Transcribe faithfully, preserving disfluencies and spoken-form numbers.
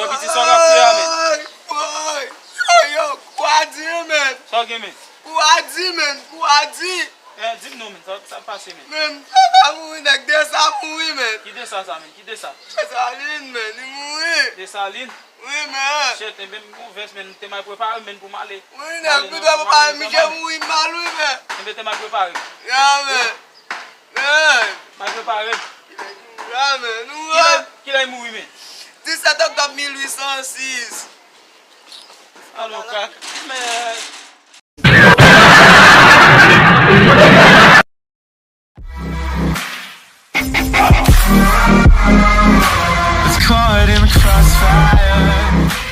Yo, piti, sa w ap fè a, men? Woy, woy. Yo, yo, kou a di, men. Sa w gen, men? Kou a di, men, kou a di. Eh, di m non, men, sa, sa pase, men? Men, papa mouri, nèg Desa mouri, men. Ki Desa sa, men? Ki Desa? Desalin, men, li mouri. Desalin? Wi, men. Shit, enben, m gon vès, men, m te mal prepare, men, pou m ale. Wi, nèg, ou dwe prepare, misye mouri mal, wi, men. Enben, te mal prepare. Ya, men. Men. Mal prepare. Ya, men, nou, kilè, kilè l mouri, men? Disèt oktòb mil uit san sis. Alò, kaka. Men. It's caught in the crossfire.